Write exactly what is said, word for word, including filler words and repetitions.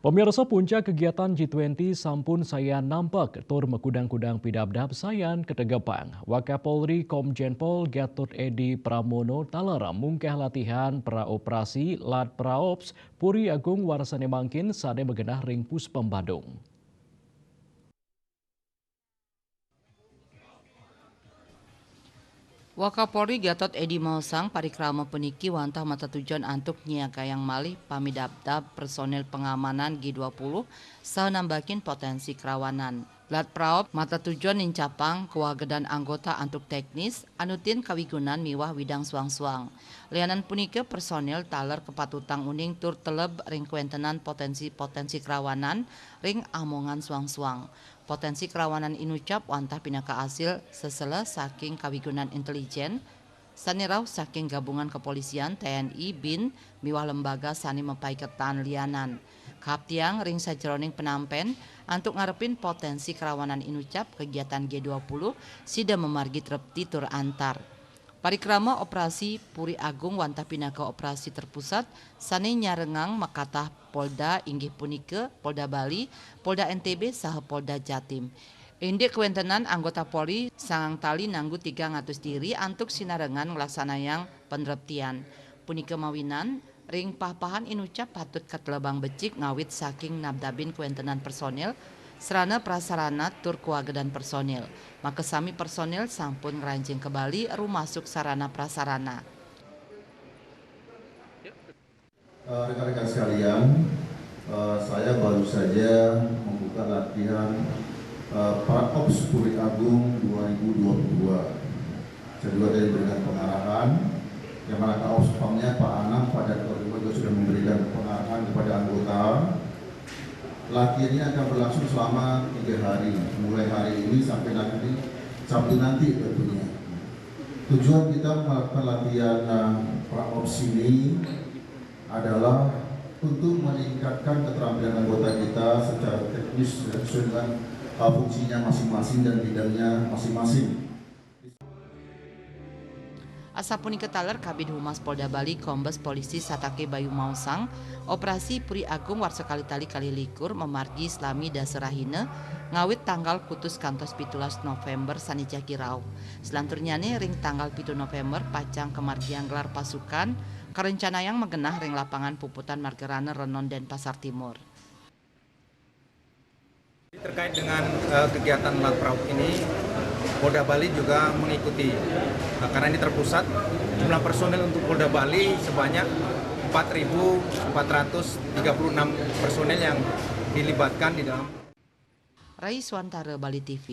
Pemirsa, puncak kegiatan G twenty sampun sayan nampek tur makudang-kudang pidabdab sayan kategepang. Wakapolri Komjen Pol Gatot Edi Pramono taler mungkah latihan pra operasi Lat Praops Puri Agung warsane mangkin sane magenah ring Puspem Badung. Wakapolri Gatot Edi Mausang, parikrama puniki wantah matatujon antuk nyiagayang malih pamidabdab personil pengamanan G dua puluh saha nambakin potensi kerawanan. Lat Praops matatujon nincapang kawagedan anggota antuk teknis, anutin kawigunan miwah widang suang-suang. Lianan punika, personil taler kapatutang uning tur teleb ring kawentenan potensi-potensi kerawanan ring amongan suang-suang. Potensi kerawanan inucap wantah pinaka asil sesela saking kawigunan intelijen sane rauh saking gabungan kepolisian, T N I, bin, miwah lembaga sane mapaiketan lianan. Kaaptiang ring sajeroning penampen, antuk ngarepin potensi kerawanan inucap, kegiatan G dua puluh sida mamargi trepti tur antar. Parikrama Operasi Puri Agung wantah pinaka operasi terpusat sane nyarengang makatah Polda, inggih punika Polda Bali, Polda N T B, saha Polda Jatim. Indik kawentenan anggota Polri sangang tali nanggu tigang atus diri antuk sinarengan nglaksanayang panreptian. Punika mawinan, ring pah-pahan inucap patut katelebang becik ngawit saking nabdabin kawentenan personil, sarana prasarana tur kawagedan personil. Makasami personil sampun ngranjing ka Bali rumasuk sarana prasarana. Eh, rekan-rekan sekalian, eh, saya baru saja membuka latihan, eh, Praops Puri Agung dua ribu dua puluh dua. Saya juga tadi memberikan pengarahan, yang mana Kak Ospamnya, Pak Anang, Pak Dankorimil juga sudah memberikan pengarahan kepada anggota. Latihan ini akan berlangsung selama tiga hari, mulai hari ini sampai nanti Sabtu nanti tentunya. Tujuan kita melakukan latihan, eh, Praops ini adalah untuk meningkatkan keterampilan anggota kita secara teknis, ya, sesuai dengan, uh, fungsinya masing-masing dan bidangnya masing-masing. Asapunika taler Kabid Humas Polda Bali, Kombes Polisi Satake Bayu Mausang, Operasi Puri Agung warsa kalih tali kalih likur mamargi salami dasa rahina, ngawit tanggal kutus kantos pitulas November sane jagi rauh. Salanturnyane ring tanggal pitu November pacang kamargiang gelar pasukan, karencanayang magenah ring Lapangan Puputan Margarana Renon, Denpasar Timur. Terkait dengan, eh, kegiatan Lat Praops ini, Polda Bali juga mengikuti. Nah, karena ini terpusat, jumlah personil untuk Polda Bali sebanyak empat ribu empat ratus tiga puluh enam personil yang dilibatkan di dalam. Rai Swantara, Bali T V.